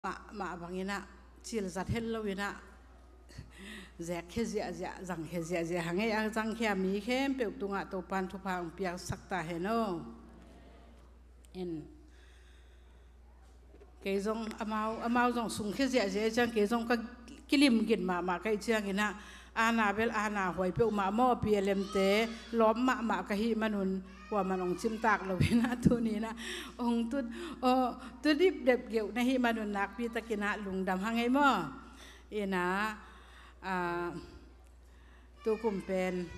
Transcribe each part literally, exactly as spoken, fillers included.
mahmah bangin ah, cilzat het loin ah, zek khia ziahziah, zang khia ziahziah hang ei. A zangkhia mi khempeuh tungah Topan thupha hong piaksak ta hen aw. En. Kei zong amau, amau zong sung khia ziahziah ciang, kei zong ka kilim gin mahmah ka hih ciangin ah, ana bel ana huai peuhmah maw, P L M te lawm mahmah ka hih manun, kuaman hong cimtak loin ah, tuni in ah hong tut, aw, tu dipdep geuh na hih manun nakpi takin ah lungdam hang ei maw. In ah, a, tukum pen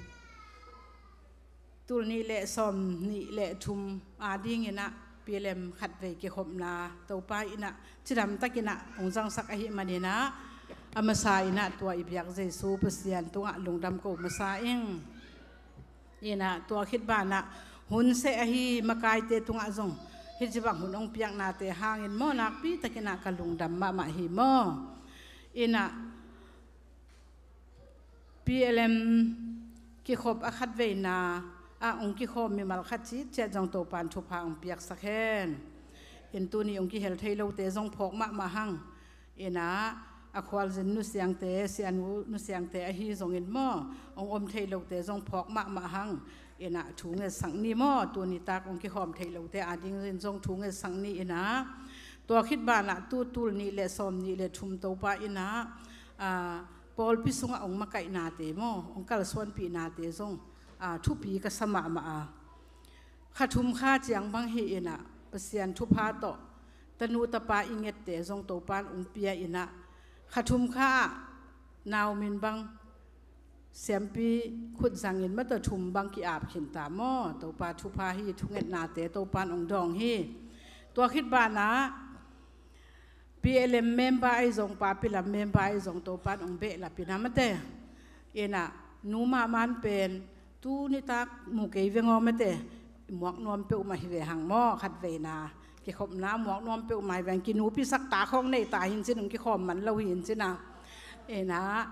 tul nih le sawm nih le thum adingin ah P L M khatvei kikhopna Topa in ah cidam takin ah hong zangsak ahih manin ah, a masa in ah tua i biak Jesu Pasian tungah lungdam ko masa ing. In ah tua khit banah hun seh ahi makaite tungah zong hih ci bang hun hong piaknate hangin maw, nakpi takin ah ka lungdam mahmah hi maw. In ah P L M kikhop a khatveina ah hong kikhawm mimal khat citciat zong Topan thupha hong piaksak hen. In tuni hong kihel thei lote zong phawk mahmah hang. In ah a khualzin nusiangte, sianu nusiangte ahi zongin maw, hong om thei lote zong phawk mahmah hang. In ah thu ngetsak ni maw, tuni tak hong kikhawm thei lote adingin zong thu ngetsak ni. In ah tua khit banah tu tul nih le sawm nih le thum Topa in ah, a, pawlpi sungah hong makaihnate maw, hong kalsuanpihnate zong, a, thupi ka sa mahmah a. Kha thum kha ciang bang hi in ah Pasian thupha tawh tanu tapa i ngette zong Topan hong pia in ah, kha thum kha ah nau min bang siampi khut zangin mata thum bang ki-ap khin ta maw. Topa thupha hi, thungetnate Topan hong dawng hi. Tua khit banah P L M member ahi zong, papi lam member ahi zong Topan hong behlap in ah mate. In ah nu Mah Man pen tuni tak mu kei veng aw mate. Muak nuam peuhmah hi ve hang maw, khatveina kikhopna muak nuam peuhmah hi veng, kinupisak ta khawng nei ta hi in cin, hong kikhawm man lo hi in cin ah. In ah,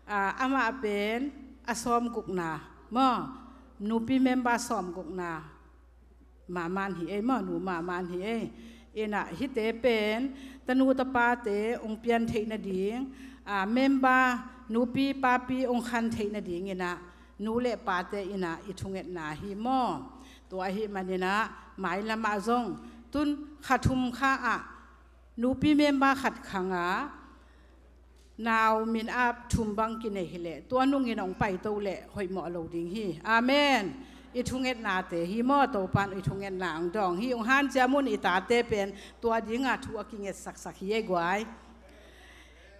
a, amah pen a sawmgukna maw, nupi member sawmgukna Mah Man hi ei maw, nu Mah Man hi ei. In ah hihte pen tanu tapate hong pian theih nading, a, member nupi papi hong khan theih nadingin ah nu le pate in ah i thungetna hi maw. Tua ahih manin ah mailam ah zong tun kha thum kha ah nupi member khat khang a nau min ap thum bang kinei hi leh, tua nungin hong paito leh hoihmawh lo ding hi. Amen. I thungetnate hi maw, Topan i thungetna hong dawng hi. Hong hanciam un, i tate pen tua dinga thu a kingetsaksak hi ei guai.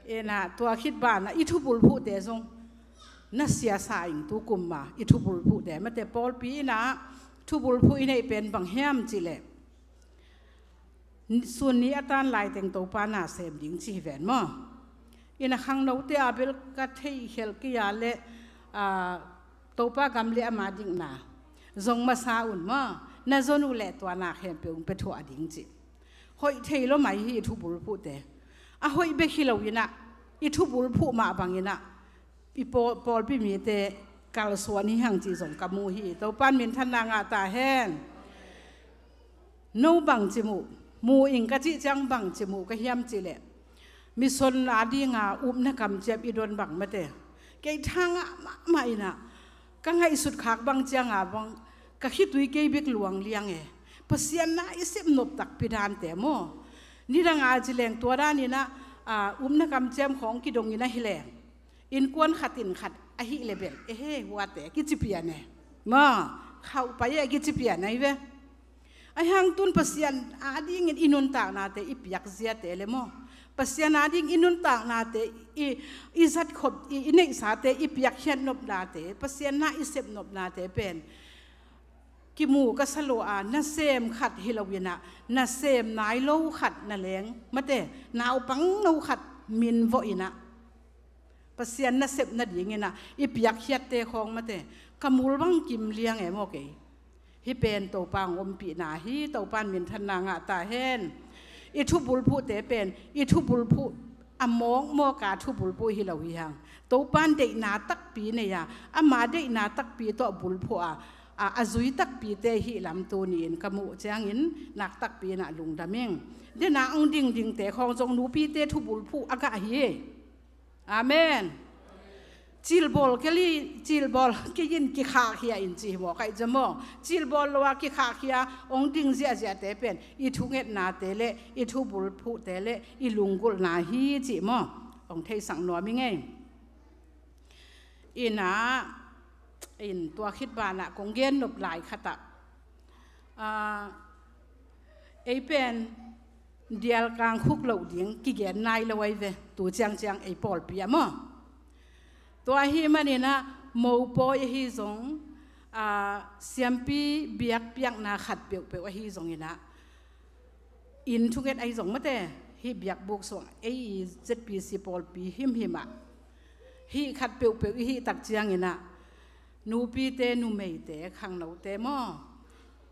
In ah tua khit banah i thubulphuhte zong na siasa ing, tukum a i thubulphuhte mate, pawlpi in ah thubulphuh i neih pen bang hiam cih leh, sun ni a tan laiteng Topa na sem ding ci hi ven maw. In ah khangnote a bel ka theihkhelh kei a leh, a, Topa gam le ama dikna zong masa un maw, na zon uh leh tua na khempeuh hong pia thuah ding cih. Hoih thei lo mai hi i thubulphuhte. A hoih bek hi lo in ah i thubulphuh mah bangin ah i pawl, pawlpi mite kalsuan hi hang cih zong ka mu hi. Topan minthanna ngah ta hen. No bangci mu, mu ing ka cih ciang bangci mu ka hiam cih leh, mission a dinga upna kamciam i don bang mate, kei tha ngah mahmah in ah, ka ngaihsut khak bang cianga bang ka khitui kei bek luang liang e. Pasian na i sep nop takpi dante maw, nidanga ci leng tua danin ah, a, upna kamciam khawng kidongin ahi leng, innkuan khat in khat ahih leh bel, ehe, huate kici pian e maw, khauh pai e kici pian ahi ve. Ahi hang tun Pasian adingin i nuntaknate i piakziate le maw, Pasian ading i nuntaknate i, i zatkhop, i, i neihsate i piakkhiat nopnate, Pasian na i sep nopnate pen kimu ka sa lo a, nasem khat hi lo in ah, nasem nai lo khat na leng mate, naupang no khat min vawh in ah, Pasian nasep nadingin ah i piakkhiatte khawng mate, ka mul bang kim liang e maw kei. Hih pen Topa hong ompihna hi, Topan minthanna ngah ta hen. I thubulphuhte pen i thubulphuh a mawkmawka thubulphuh hi lo hi hang, Topan deihna takpi nei a, ama deihna takpi tawh bulphuh a, a, a zui takpite hi lam tuni-in ka muh ciangin nak takpi in ah lungdam ing. dena hong dingdingte khawng zong nupite thubulphuh a gah hi. Amen. Cilbawl kei li, cilbawl kei in kikhahkhia in ci hi maw, kaih cia maw? Cilbawl lo a kikhahkhia hong ding ziahziahte pen i thungetnate le i thubulphuhte le i lunggulhna hi cih maw? Hong theisak nuam i ngei. Ina, in tua khit banah kong gen nop lai khatah, ah, ei pen dialkang khuk loh ding kigen nai lo ahi ve, tu ciangciang ei pawlpi ah maw? Tua ahi maninah mopawi ahi zong, ah, siampi biakpiakna khat peuhpeuh ahi zonginah, inn thunget ahi zong mate, hih biakbuk suang ei i Z P C pawlpi himhimah hih khat peuhpeuh i hih tak cianginah, nupite, numeite, khangnote maw,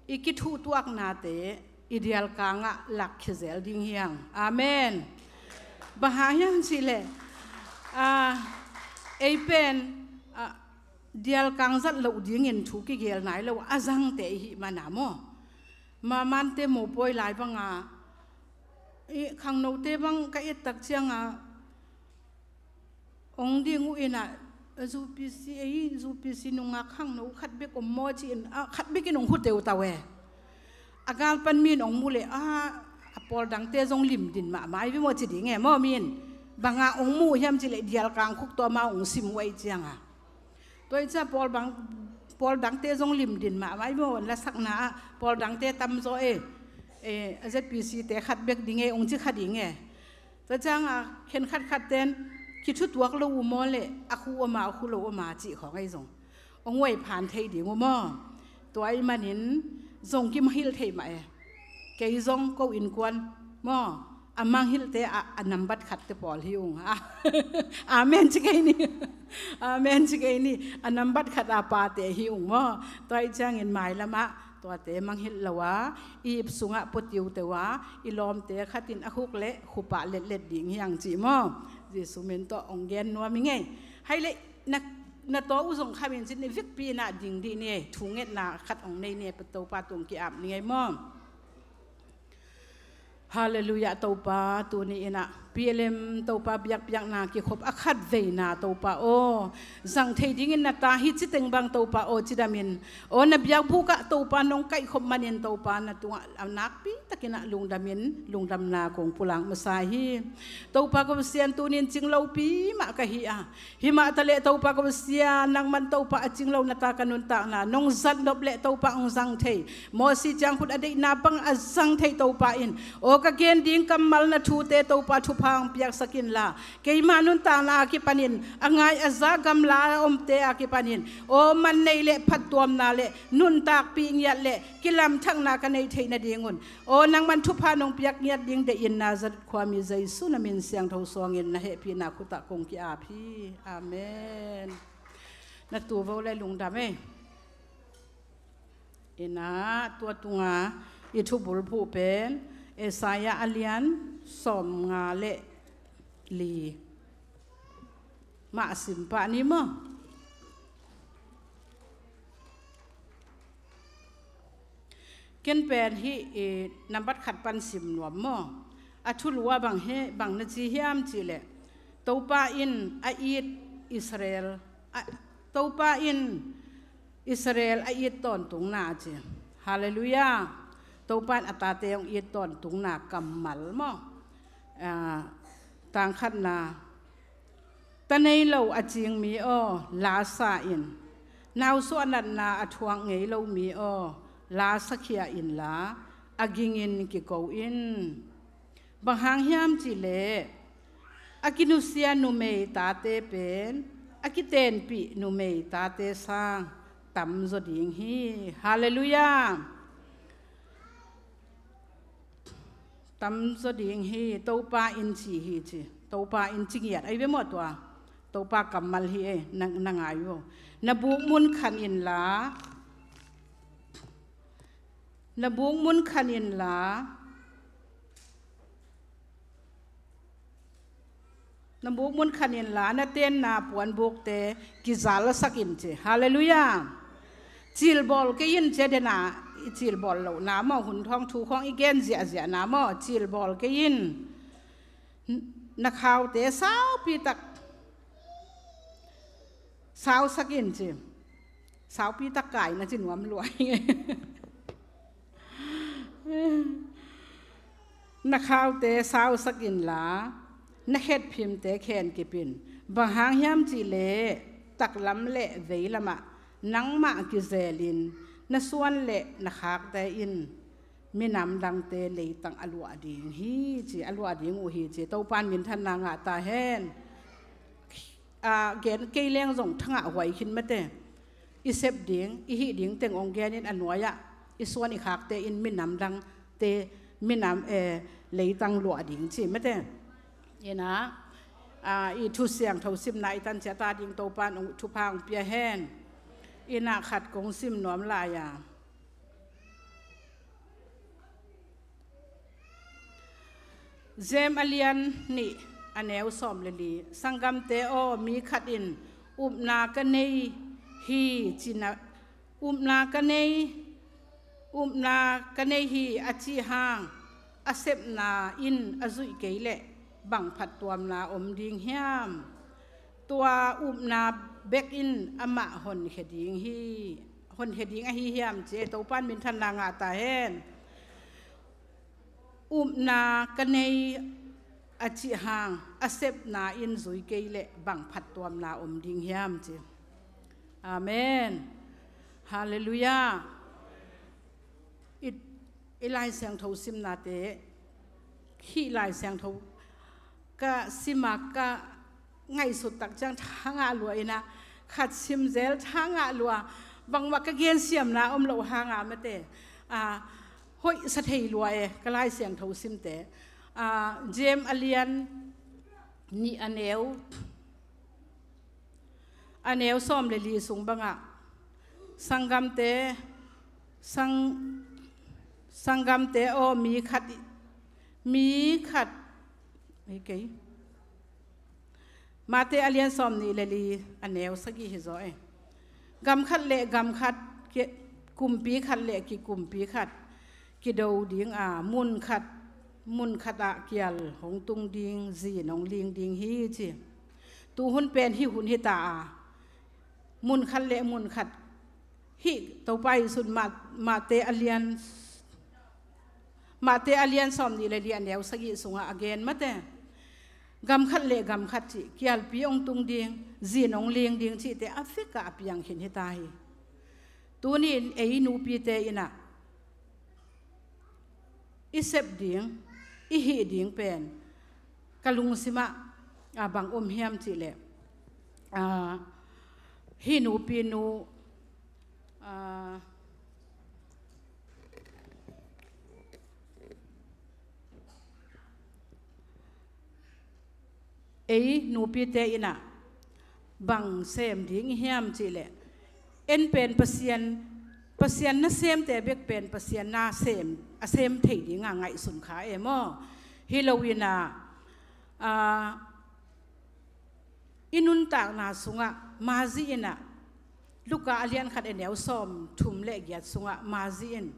i kithuhtuaknate i dialkangah lakkhia zel ding hiang. Amen. Bang hang hiam cihleh, ah, ei pen, ah, dialkang zat loh dingin thu kigel nai lo a zangte i hih mana maw? Mamante mopawi lai banga, i khangnote bang ka et tak cianga, hong ding uh inah, a, U P C, ei, U P C nungak khangno khat bek om maw ci-in, a, khat bekin hong hu teutau e. A galpan mi in hong mu leh, a, a pawl dangte zong limdin mahmah i ve maw ci ding e maw mi in. Banga hong mu hiam cihleh dialkang khuk tawh amau hong sim uh ahi cianga. Tua i cia pawl bang, pawl dangte zong limdin mahmah i maw, lasakna ah pawl dangte tamzaw e, e, a Z P C te khat bek ding e, hong ci kha ding e. Tua cianga khen khatkhat ten kithutuak lo uh maw le, a khu oma, a khu lo oma cih khawng ahi zong hong uai phan thei ding uh maw? Tua ahi manin zong kimahilh thei mah e. Kei zong ko innkuan maw, a manghilhte a, a nambat khatte pawl hi ung. Amen ci kei ni. Amen ci kei ni. A nambat khat a pate hi ung maw? Tua ahi ciangin mailamah tuate manghilh lo a, i ip sungah pua tiuteu a, i lawmte khatin a khuk le khupah letlet ding hiang cih maw? Jesu min tawh hong gen nuam i ngei. Hai le na, na taw uh zong khamin cin i vekpi inah ding dih ni ei, thungetna khat hong nei ni ei, Topa tung ki-ap ni ei maw? Halleluiah, Topa, tuni inah P L M Topa biakpiakna kikhop a khat veina Topa aw, zang thei dingin na ta hi citeng bang Topa aw, cidamin aw, na biakbuk ah Topa nong kaihkhop manin Topa na tungah a nakpi takinah lungdamin lungdamna kong pulak masa hi. Topa ko Pasian, tunin cinglopi mah ka hi a, himah taleh Topa ko Pasian, nangman Topa a cinglo na ta ka nuntakna nong zat nop leh Topa hong zang thei, Mosi ciangkhut a deihna bang a zang thei Topa in, aw ka gen ding kammal na thute Topa thupha hong piaksak inla, keima nuntakna a kipanin a ngai a za gamla a omte a kipanin aw man nei le phattuamna le nuntakpih ngiat le kilamthakna ka nei theih nadingun aw nangman thupha nong piak ngiat ding deih in, Nazareth khuami Jesu na min siangtho suangin na hehpihna khutah kong ki-ap hi. Amen. Na tuvo le lungdam ei. Inah tua tunga i thubulphuh pen Isaiah a lian sawmnga le li mah sim pah ni maw? Ken pen hih i nambat khat pan sim nuam maw? A thulu ah bang hi, bang na ci hiam cihleh, Topa in a it Israel, a, Topa in Israel a it tawntungna ci. Halleluiah. Topa in a tate hong it tawntungna kammal maw? Ah, tangkhatna, ta nei lo a cing mi aw, la sa in. Nausuah natna a thuak ngei lo mi aw, la sakhia inla, a gingin kiko in. Bang hang hiam cihleh, a kinusia numei tate pen a kitenpih numei tate sang tamzaw ding hi. Halleluiah. Tamzaw ding hi. Topa in ci hi ci. Topa in ci ngiat ahi ve maw tua? Topa kammal hi ei, na, na ngai uh. Na buk mun khan inla, na buk mun khan inla, na buk mun khan inla, na tenna puanbukte kizal lasak in ci. Halleluiah. Cilbawl kei in, cia dena i cilbawl lohna maw, hun thawng thu khawng i gen ziahziahna maw, cilbawl kei in. Na khaute saupi tak sausak in ci. Saupi tak kai na ci nuam lua hi. Na khaute sausak inla, na khetphimte khen kip in. Bang hang hiam cihleh taklam le veilamah nangmah kizelin na suan le na khakte in minam dangte leitang a luah ding hi ci, a luah ding uh hi ci. Topan minthanna ngah ta hen. A gen kei leng zong thangah huai khin mate. I sep ding, i hih ding teng ong genin a nuai-ah i suan i khakte in minam dangte, minam, eh, leitang luah ding ci mate. Ina, ah, i thu siangtho simna i tan ciat a ding Topan ong thupha ong pia hen. Ina khat kong sim nuam lai a. James a lian nih a neu sawm le li. Sanggamte aw, mi khat in upna ka nei hi cina, upna ka nei, upna ka nei hi a cih hang a sepna in a zuih kei leh bang phattuamna om ding hiam? Tua upna bek in amah honkhia ding hi, honkhia ding ahi hiam ci. Topan minthanna ngah ta hen. Upna ka nei a cih hang a sepna in zui kei leh bang phattuamna om ding hiam ci. Amen. Halleluiah. I, i Lai Siangtho simnate, hih Lai Siangtho ka sima ka ngaihsut tak ciang thangah lua ina, khat simzel thangah lua, bangmah ka gensiamna om loh hanga mate, a, hoih sa thei lua e, ka Lai Siangtho simte. A, James a lian nih a neu, a neu sawm le li sung bangah, sanggamte, sang, sanggamte aw, mi khat, mi khat, ei kei. Mate a lian sawm nih le li a neu sagih hi zaw e. Gam khat le gam khat, ki, kumpi khat le kikumpi khat kido ding a, mun khat, mun khat ah kial hong tung ding, zin hong ling ding hi ci. Tuhun pen hih hun hi ta a, mun khat le mun khat, hih Topa Jesu'n Mat-, Mate a lian, Mate a lian sawm nih le li a neu sagih sungah a gen mate. Gam khat le gam khat cih, kialpi hong tung ding, zin hong ling ding cihte a vekah a piang khin hi ta hi. Tuni-in ei nupite inah i sep ding, i hih ding pen ka lungsimah, a, bang om hiam cihleh, a, hih nupinu, a, ei nupite inah bang sem ding i hiam cihleh, en pen Pasian, Pasian nasemte bek pen Pasian nasem, a sem thei dinga ngaihsun kha e maw? Hi lo inah, a, i nuntakna sungah mazi inah, Luka a lian khat a neu sawm thum le giat sungah mazi in,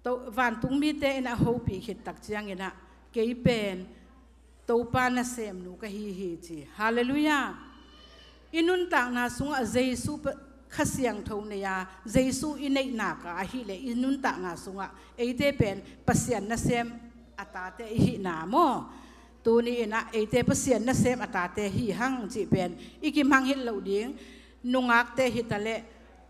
to, vantung mite inah hopih khit tak ciang inah, kei pen Topa nasemnu ka hi hi ci. Halleluiah. I nuntakna sungah Jesu pa-, Kha Siangtho nei a, Jesu i neihna ka ahih leh i nuntakna sungah eite pen Pasian nasem a tate i hihna maw? Tuni inah eite Pasian nasem a tate hi hang cih pen i kimhang hilh loh ding. Nungakte hi taleh,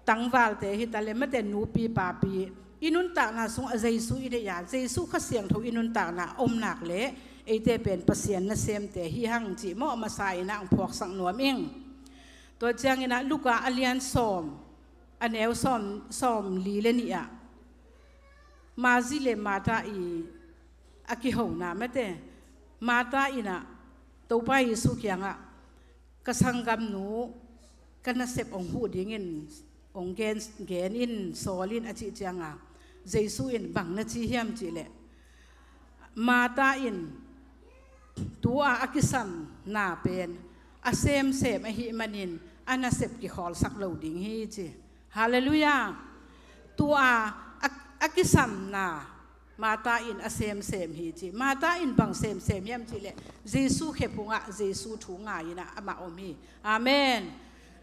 tangvalte hi taleh, mate nupi papi, i nuntakna sungah Jesu i nei a, Jesu Kha Siangtho i nuntakna om nak leh eite pen Pasian nasemte hi hang cih maw, a masa inah ang phuaksak nuam ing. Tua ciang inah Luka a lian sawm, a neu sawm, sawm li le nih ah, Mazi le Martha i a kihona mate. Martha inah Topa Jesu kiangah, ka sanggamnu ka nasep hong huh dingin hong gen, gen in, sawl in a cih cianga, Jesu in bang na ci hiam cihleh, Martha in tu-a a kisamna pen a semsem ahih manin a nasep kikhawlsak lo ding hi ci. Halleluiah. tua a, a kisamna Martha in a semsem hi ci. Martha in bang semsem hiam cihleh Jesu khephungah Jesu thu ngai-inah amah om hi. Amen.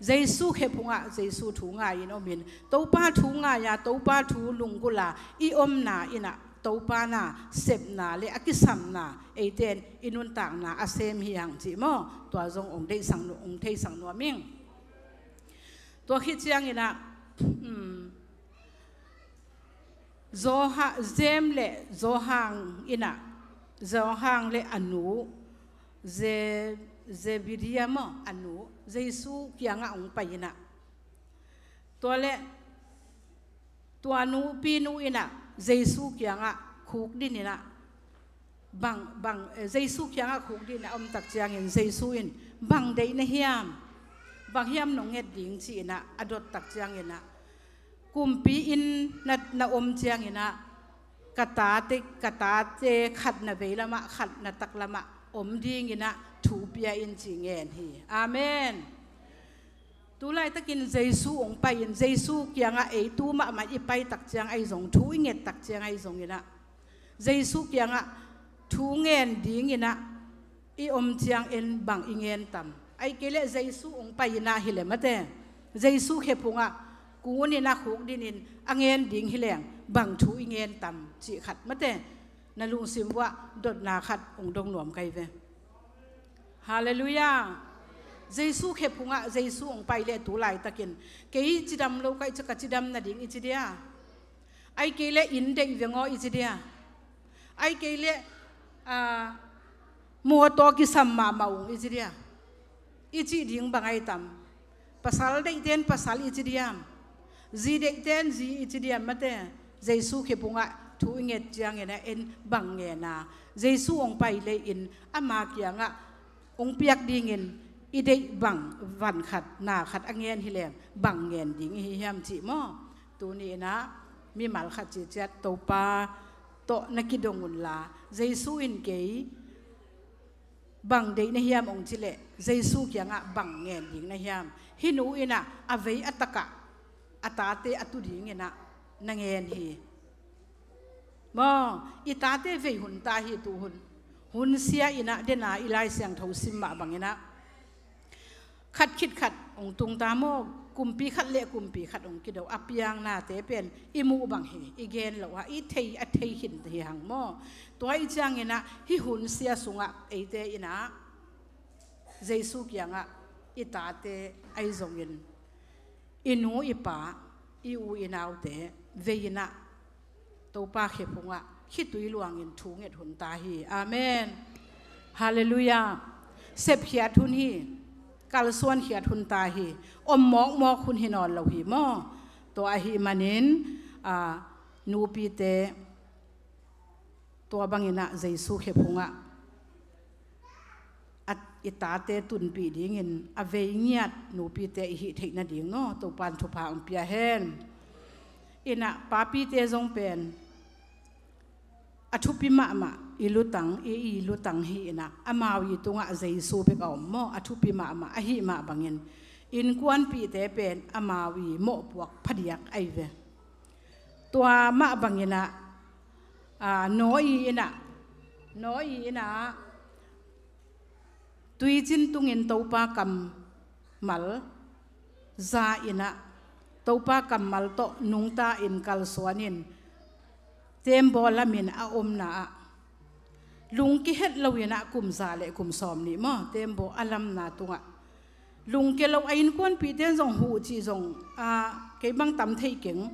Jesu khephungah Jesu thu ngai-in omin Topa thu ngai-a Topa thu lunggulha i omna inah Topa na sepna le a kisamna eite in i nuntakna a sem hi hang cih maw? Tua zong ong deihsak nu-, ong theisak nuam ing. Tua khit cianginah, um, Joha-, Jem le Johang inah, Johang le a nu, Ze-, Zebedia maw, a nu, Jesu kiangah ong pai inah. Tua le, tua nupi nu inah, Jesu kiangah khukdin inah, bang, bang, eh, Jesu kiangah khukdin a om tak ciangin, Jesu in, "Bang deih na hiam? Bang hiam nong nget ding?" ci-inah a dot tak cianginah, "Kumpi inn na, na om cianginah, ka tate, ka tate khat na veilamah, khat na taklamah om dinginah thu pia in," ci ngen hi. Amen. Tu laitakin Jesu ong pai-in, Jesu kiangah ei tu mahmah i pai tak ciang ahi zong, thu i nget tak ciang ahi zonginah, Jesu kiangah thu ngen dinginah i om ciangin bang i ngen tam? Ahih kei leh Jesu ong pai inah hileh mate, Jesu khephungah kuninah khukdinin a ngen ding hileng bang thu i ngen tam cih khat mate, na lungsim uah dotna khat ong dong nuam ka hi ve. Halleluiah. Jesu khephungah Jesu ong pai leh tu laitakin, "Kei cidam lo ka hih ciang ka cidam nading," i ci dia? Ahih kei leh, "Inn deih veng aw," i ci dia? Ahih kei leh, ah, "Mawtaw kisam mahmah ung," i ci dia? I cih ding bang ahi tam? Pasal deihte in pasal i ci diam? Zi deihte in zi i ci diam mate? Jesu khephungah thu i nget ciangin a en bang ngen a, Jesu ong pai lei-in ama kiangah ong piak dingin i deih bang van khat na khat a ngen hileng bang ngen ding i hi hiam cih maw? Tuni inah mimal khat ciciat Topa tawh na kidong unla, Jesu in kei bang deih na hiam ong cileh, Jesu kiangah bang ngen ding na hiam? Hih nu inah a vei a takah a tate a tu dinginah na ngen hi. Maw, i tate vei hun ta hi tu hun. Hun sia inah dena i Lai Siangtho sim mah banginah khat khit khat ong tung ta maw, kumpi khat le kumpi khat ong kido, a piangnate pen i muh bang hi, i gen lo a, i thei, a thei khin hi hang maw? Tua i cianginah hih hun sia sungah eite inah Jesu kiangah i tate ahi zongin i nu i pa, i u i naute vei inah Topa khephungah khitui luangin thu nget hun ta hi. Amen. Halleluiah. Sepkhiat hun hi. Kalsuankhiat hun ta hi. Om mawkmawk hun hi nawn lo hi maw? Tua ahih manin, a, nupite tua banginah Jesu khephungah a, i tate tunpih dingin a vei ngiat nupite i hih theih nading no Topan thupha ong pia hen. Inah papite zong pen a thupi mahmah i lutang, i, i lutang hi inah amau i tungah Jesu bek a om maw? A thupi mahmah ahih mah bangin innkuanpihte pen amau i mawhpuak phadiak ahi ve. Tua mah banginah, a, Noah inah, Noah inah tuicin tungin Topa kammal za inah, Topa kammal tawh nungta in kalsuanin tembaw lamin a omna ah lungke het lo inah kum za le kum sawmnih maw, tembaw a lamna tungah lungke lo, a innkuanpihte in zong huh cih zong, a, kei bang tam thei keng.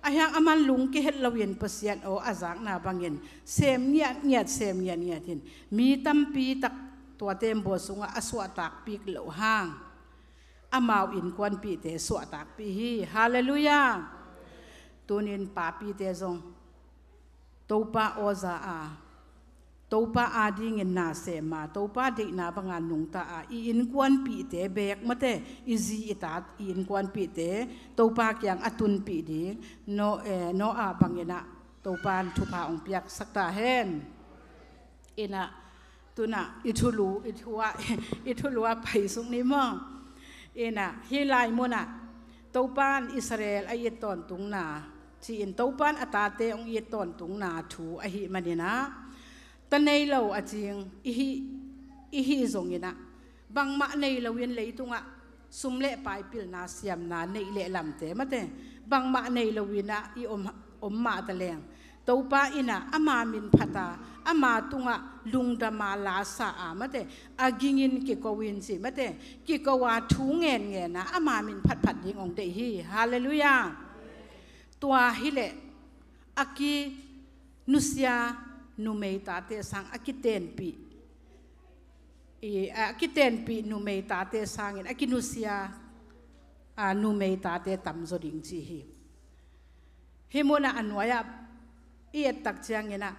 Ahi hang aman lungke het loin Pasian aw a zakna bangin sem ngiatngiat, sem ngiatngiat in mi tampi tak tua tembaw sungah a suahtakpih loh hang amau innkuanpihte suahtakpih hi. Halleluiah. Tunin papite zong Topa aw za a, Topa adingin na sem a, Topa deihna banga nungta a, i innkuanpihte bek mate, i zi i tat, i innkuanpihte Topa kiang a tunpih ding, No, eh, Noah banginah Topan thupha ong piaksak ta hen. Inah, tunah i thulu, i thua, i thulu a pai suk ni maw? Inah, hih lai munah Topan Israel a it tawntungna ci-in Topa in a tate hong it tawntungna thu ahih manin ah, ta nei lo a cing i hih, i hih zongin ah, bangmah nei loin leitungah sum le pai pilna siamna neih le lamte mate, bangmah nei loin ah i om, om mah ta leng, Topa in ah ama min phat a, ama tungah lungdam a, la sa a mate, a gingin kiko in ci mate, kiko a thu ngenngen a ama min phatphat ding hong deih hi. Halleluiah. Tua hileh a kinusia numei tate sang a kitenpih, i, a kitenpih numei tate sangin a kinusia, a, numei tate tamzaw ding ci hi. Hih munah a nuai-ah i et tak ciangin ah,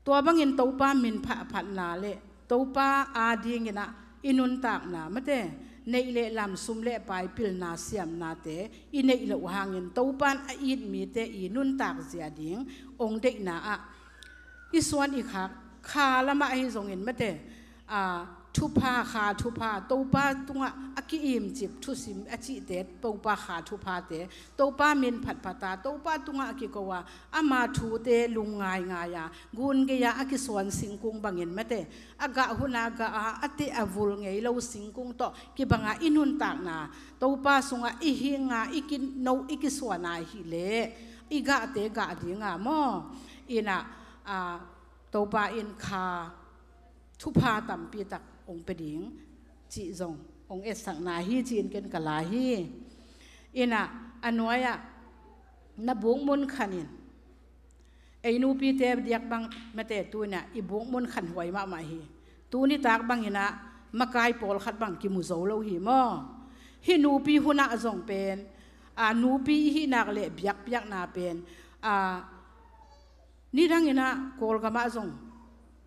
tua bangin Topa min phatphatna le Topa adingin ah i nuntakna mate, neih le lam, sum le pai pilna siamnate i neih loh hangin Topa in a it mite i nuntak zia ding hong deihna ah i suan i khak kha lamah ahi zongin mate, a, thupha, kha thupha, Topa tungah a ki-imcip thusim a cihte, Topa kha thuphate, Topa min phatphat a, Topa tungah a kiko a, ama thute lung ngaingai a, gun gei a a kisuan singkung bangin mate, a gah hun a gah a, a teh a vul ngei lo singkung tawh kibang a i nuntakna, Topa sungah i hing a, i kino, i kisuan a hileh i gahte gah ding a maw, in ah, a, Topa in kha thupha tampi tak hong pia ding cih zong hong etsakna hi ci-in ken ka la hi. In ah a nuai-ah na buk mun khan in, ei nupite diak bang mate tu-in ah i buk mun khan huai mahmah hi. Tuni tak bangin ah makai pawlkhat bang kimu zo lo hi maw. Hih nupi hun ah zong pen, a, nupi i hih nak leh biakpiakna pen, a, nidangin ah Kawlgam ah zong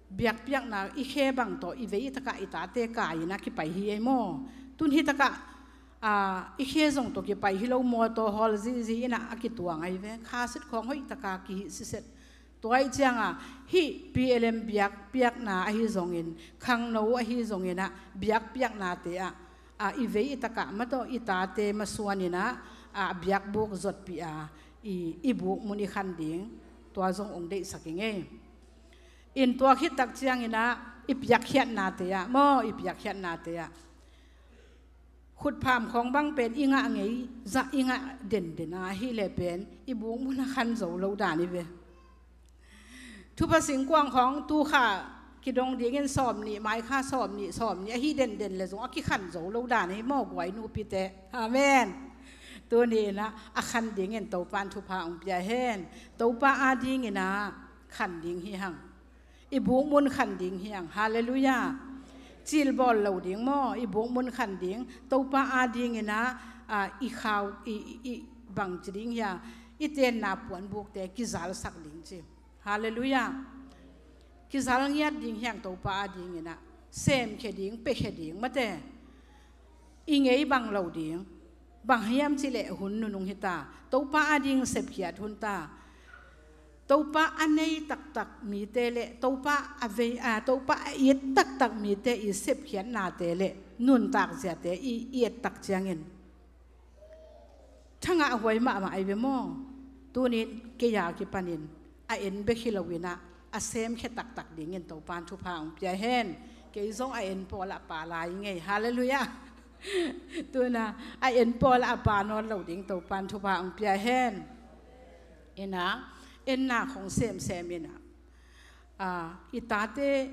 biakpiakna i khe bang tawh i vei i tak ah i tate kai-in ah kipai hi ei maw. Tun hih tak ah, a, i khe zong tawh kipai hi lo, mawtaw hawl zizi in ah a kituang ahi ve. Kha sit khawng hoih tak a kihih siset. Tua ahih ciang a hih P L M biakpiakna ahi zongin, khangno ahi zongin ah biakpiaknate ah, a, i vei i tak ah mataw i tate masuan in ah, a, biakbuk zotpih a, i, i buk mun i khan ding, tua zong hong deihsak ing ei. In tua khit tak ciangin ah i piakkhiatnate ah maw, i piakkhiatnate ah khutpham khawng bang pen i ngah ngei zah, i ngah denden a hileh pen i buk mun a khan zo lo dan hi ve. Thupha singkuang khawng tu kha kidong dingin sawm nih, mai kha sawm nih, sawm nih ahi denden le zong a kikhan zo lo dan hi maw guai nupite. Amen. Tuni in ah a khan dingin Topa in thupha hong pia hen. Topa adingin ah khan ding hi hang. I buk mun khan ding hi hang. Halleluiah. Cilbawl lo ding maw, i buk mun khan ding. Topa adingin ah, a, i khau, i, i, i bangci ding hi a, i tenna puanbukte kizalsak ding ci. Halleluiah. Kizal ngiat ding hi hang Topa adingin ah. Semkhia ding, piakhia ding mate. I ngei bang lo ding. Bang hiam cih leh hun nunung hi ta. Topa ading sepkhiat hun ta. Topa a nei taktak mite le Topa a vei, a, Topa a it taktak mite i sepkhiatnate le nuntak ziate i, i et tak ciangin thangah huai mahmah ahi ve maw. Tunin kei a kipanin a en bek hi loin ah a semkhia taktak dingin Topa in thupha hong pia hen. Kei zong a en pawl ah a pa lai ngei. Halleluiah. Tun ah a en pawl ah a pa nawn lo ding Topa in thupha hong pia hen. In ah enna khawng semsem in ah, a, i tate,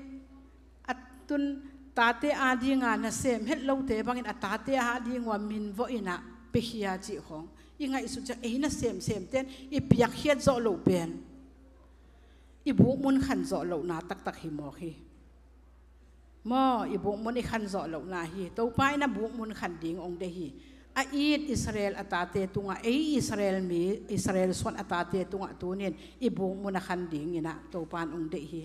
a, tun tate ading a nasem het lote bangin a tate ading ua min vawh in ah piakhia cih khawng i ngaihsut ciang ei nasemsemte in i piakkhiat zawh loh pen i buk mun khan zawh lohna taktak hi mawk hi. Maw, i buk mun i khan zawh lohna hi. Topa in a buk mun khan ding hong deih hi. A it Israel a tate tungah, ei Israel mi, Israel suan a tate tungah tunin i buk mun a khan dingin ah Topa in hong deih hi.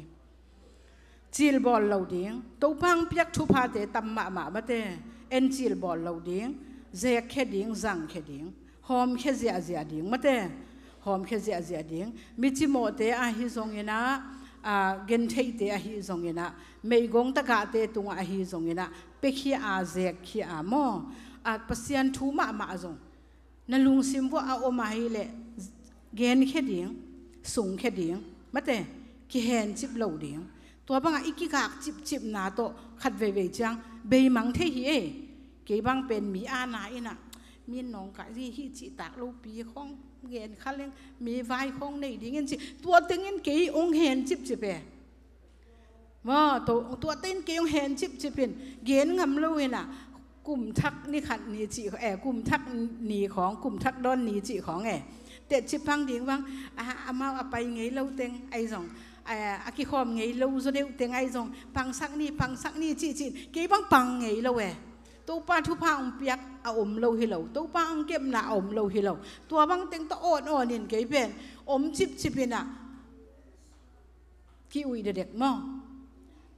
Cilbawl lo ding. Topa hong piak thuphate tam mahmah mate. En cilbawl lo ding. Zekkhia ding, zangkhia ding. Hawmkhia ziahziah ding mate. Hawmkhia ziahziah ding. Mi cimawhte ahi zongin ah, a, gentheite ahi zongin ah, meigong tagahte tungah ahi zongin ah, piakhia a, zekkhia a maw. A, Pasian thu mahmah zong na lungsim vuah a om ahih leh genkhia ding, sungkhia ding, mate, kihencip lo ding. Tua bangah i kigak cipcipna tawh khat veivei ciang beimang thei hi ei. Kei bang pen mi aana innah, mi nawngkah hi, hih cihtak lopi khawng gen kha leng, mi vai khawng nei dingin ci, tua tengin kei hong hencipcip e. Maw, tua, tua tengin kei hong hencipcip in, gen ngam lo innah, kum thak ni khat ni cih, eh, kum thak ni khawng, kum thak dawn ni cih khawng e. Tetcip phang ding bang, a, amau a pai ngei lo teng ahi zong, a, a kikhawm ngei lo zaw deuh teng ahi zong, pangsak ni, pangsak ni cihcih, kei bang pang ngei lo e. Topa thupha hong piak a om lo hi lo, Topa hong kepna a om lo hi lo. Tua bang teng tawh awn awn in kei pen om cipcip innah ki-uih dedek maw?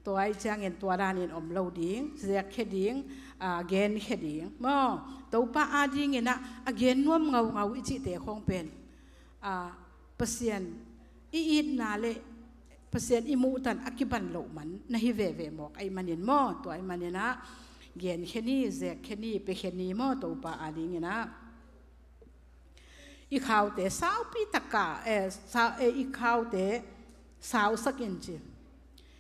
Tua ahi ciangin tua danin om lo ding, zekkhia ding, a, genkhia ding maw? Topa adinginah a gen nuam ngaungau i cihte khawng pen, a, Pasian i itna le Pasian i muhtan a kiban loh man na hi veve mawk ahi manin maw? Tua ahi maninah genkhia ni, zekkhia ni, piakhia ni maw? Topa adinginah i khaute saupi taka, eh, sa, eh, i khaute sausak in ci.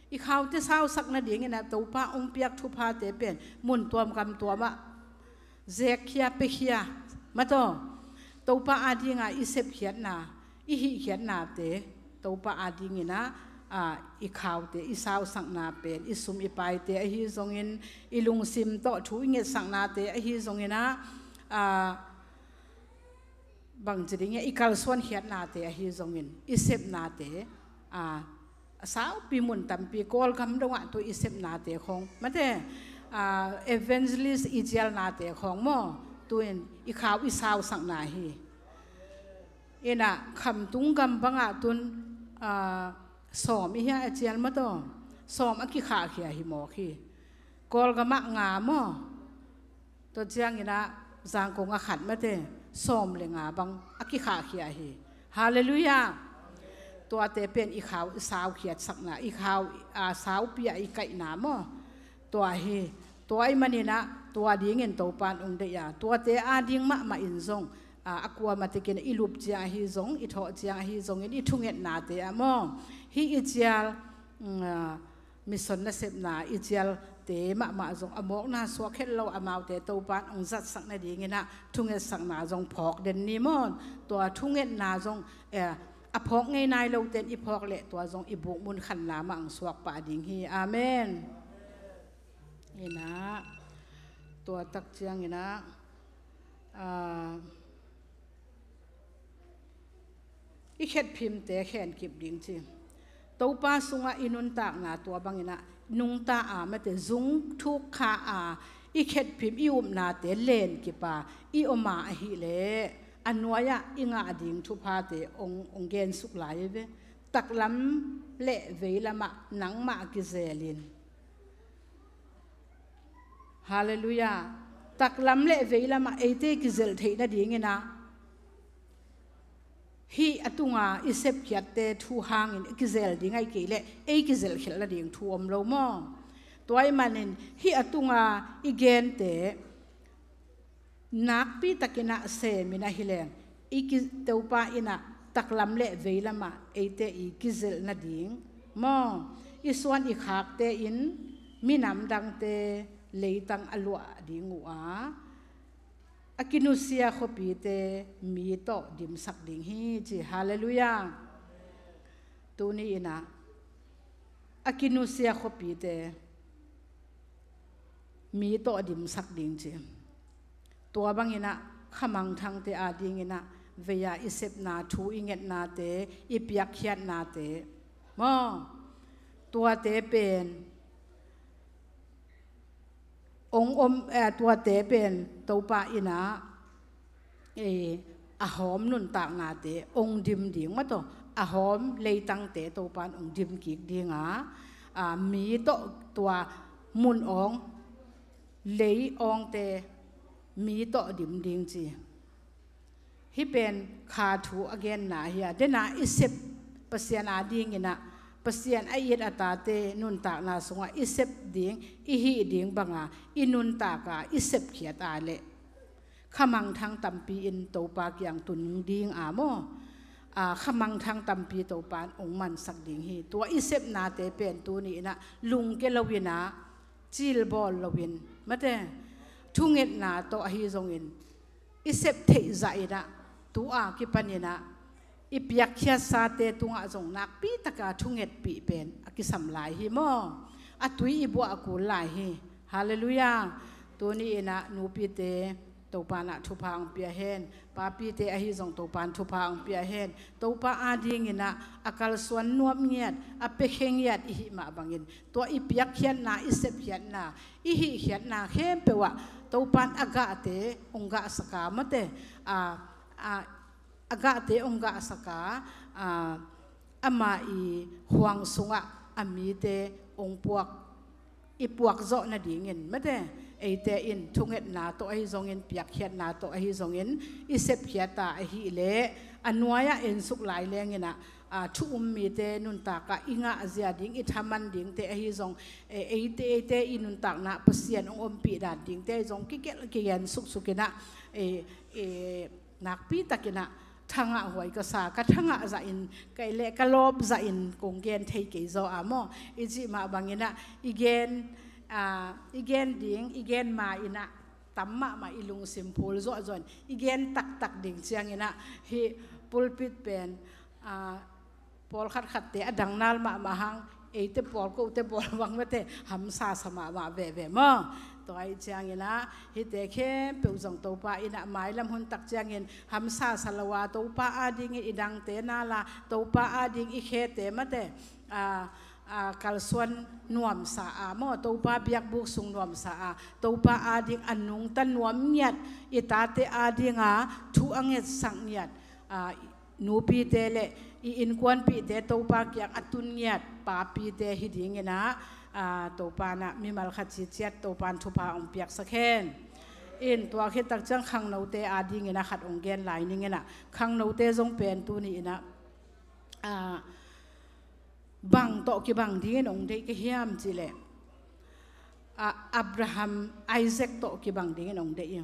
I khaute sausak nadinginah Topa hong piak thuphate pen mun tuam gam tuamah zekkhia, piakhia, mataw. Topa adinga i sepkhiatna, i hihkhiatnate, Topa adinginah, a, i khaute i sausakna pen, i sum i paite ahi zongin, i lungsim tawh thu i ngetsaknate ahi zonginah, a, bangci ding e, i kalsuankhiatnate ahi zongin, i sepnate, a, a saupi mun tampi, Kawlgam dongah tu i sepnate khawng, mate, a, evangelist i cialnate khawng maw, tu-in i khau i sausakna hi. Innah khamtung gam bangah tun, a, sawm i hia a cial mataw, sawm a kikhahkhia hi mawk hi. Kawlgamah nga maw? Tua cianginah Zangkong a khat mate, sawm le nga bang a kikhahkhia hi. Halleluiah. Tuate pen i khau i saukhiatsakna, i khau, a, saupi ah i kaihna maw? Tua hi. Tua ahi maninah tua dingin Topan hong deih a, tuate ading mahmah in zong, a, a kuamah tekin i lup ciang ahi zong, i thawh ciang ahi zongin, i thungetnate ah maw? Hih i cial, mm, a, mission nasepna i cialte mahmah zong a mawkna suak het lo, amaute Topan hong zatsak nadinginah thungetsakna zong phawk den ni maw? Tua thungetna zong, eh, a phawk ngei nai loten i phawk leh tua zong i bukmun khanna mah hong suak pah ding hi. Amen. Innah tua tak cianginah, ah, i khetphimte khenkip ding ci. Topa sungah i nuntakna tua banginah nungta a, mate, zung thuk kha a, i khetphim i upnate lenkip a i om a ahileh a nuai-ah i ngah ding thuphate hong, hong gensuk lai ve. Taklam le veilamah nangmah kizelin. Halleluiah. Taklam le veilamah eite kizelh theih nadinginah hih a tunga i sepkhiatte thu hangin i kizel ding ahi kei leh ei kizelh khelh nading thu om lo maw? Tua ahi manin hih a tunga i gente nakpi takinah semin ahileng i ki, Topa innah taklam le veilamah eite i kizelh nading maw? I suan i khakte in minam dangte leitang a luah ding uh a, a kinusia khuapite mi tawh dimsak ding hi ci. Halleluiah. Tuni innah a kinusia khuapite mi tawh dimsak ding ci. Tua banginah khamangthangte adinginah vei-a i sepna, thu i ngetnate, i piakkhiatnate maw? Tuate pen hong om, eh, tuate pen Topa innah, eh, a hawm nuntaknate hong dim ding mataw, a hawm leitangte Topan hong dim kik dinga, a, mi tawh tua mun awng, lei awngte mi tawh dim ding ci. Hih pen kha thu a genna hi a, dena i sep Pasian adinginah, Pasian a it a tate nuntakna sungah i sep ding, i hih ding banga i nuntak a, i sepkhiat a leh khamangthang tampi in Topa kiang tun ding a maw? a, khamangthang tampi Topa in hong mansak ding hi. Tua i sepnate pen tuni in ah lungke lo in ah, cilbawl lo in, mate, thungetna tawh ahi zongin i sep theih zah in ah, tu a kipan in ah i piakkhiatsate tungah zong nakpi taka thungetpih pen a kisam lai hi maw? A tui i buah a kul lai hi. Halleluiah. Tuni in ah nupite Topa in ah thupha hong pia hen. Papite ahi zong Topa in thupha hong pia hen. Topa ading in ah a kalsuan nuam ngiat, a piakhia ngiat i hih mah bangin, tua i piakkhiatna, i sepkhiatna, i hihkhiatna khempeuh ah Topa in a gahte hong gahsak a, mate, a, a, a gahte hong gahsak a, a, ama i huang sungah a mite hong puak, i puak zawh nadingin, mate, eite in thungetna tawh ahi zongin, piakkhiatna tawh ahi zongin i sepkhiat a, ahih leh a nuai-ah ensuk lai leng in ah, a, thu um mite nuntak ah i ngahzia ding, i thaman dingte ahi zong, e, eite, eite i nuntakna Pasian hong ompih dan dingte ahi zong kigelh kigen suksuk in ah, e, e, nakpi tak in ah thangah huai ka sa, ka thangah zah in, ka i leh ka lawp zah in kong gen thei kei zaw a maw? I cih mah bang in ah i gen, a, i gen ding, i gen ma in ah tam mahmah, i lungsim phul zawhzawh in i gen taktak ding ciang in ah, hih pulpit pen, a, pawlkhat khatte a dang nal mahmah hang, eite pawl, kote pawl bang, mate, hamsa sa mahmah veve maw? Tua ahih ciang in ah hihte khempeuh zong Topa in ah mailam hun tak ciangin hamsa sa lo a, Topa adingin i dangte nal a, Topa ading i khete, mate, a, a, kalsuan nuamsa a maw, Topa biakbuk sung nuamsa a, Topa ading a nungta nuam ngiat, i tate ading a thu a ngetsak ngiat, a, nupite le i innkuanpihte Topa kiang a tun ngiat papite hi ding in ah, a, Topa in ah mimal khat ciciat Topa in thupha hong piaksak hen. In tua khit tak ciang khangnote ading in ah khat hong gen lai ning in ah, khangnote zong pen tuni in ah, a, bang tawh kibang dingin hong deih ka hiam cih leh, a, Abraham, Isaac tawh kibang dingin hong deih hi.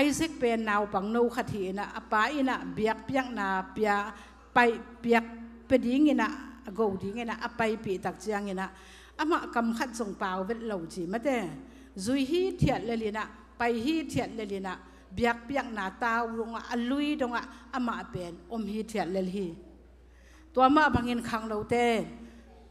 Isaac pen naupang no khat hi in ah, a pa in ah biakpiakna pia, pai, piak pia ding in ah, a go ding in ah a paipih tak ciang in ah, amah kam khat zong pau vet lo ci, mate, zui hithiat lel in ah, pai hithiat lel in ah, biakpiakna tau dongah, a lui dongah amah pen om hithiat lel hi. Tua mah bangin khangnote,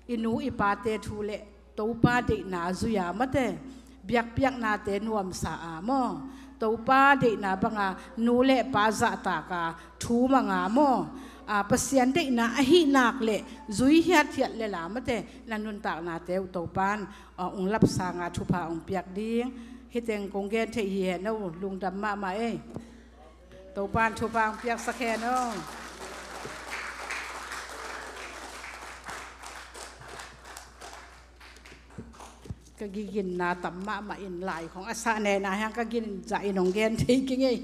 i nu i pate thu le Topa deihna zui a, mate, biakpiaknate nuamsa a maw, Topa deihna banga nu le pa zahtak a thu mang a maw, a, Pasian deihna ahih nak leh zui hiathiat lel a, mate, na nuntaknate uh Topa in, a, hong lapsang a thupha hong piak ding. Hih teng kong gen theih hi hen aw, lungdam mahmah ei. Topa in thupha hong piaksak hen aw. Ka giginna tam mahmah in lai khong a sah nena hiang ka gin zah in hong gen thei kei ngei.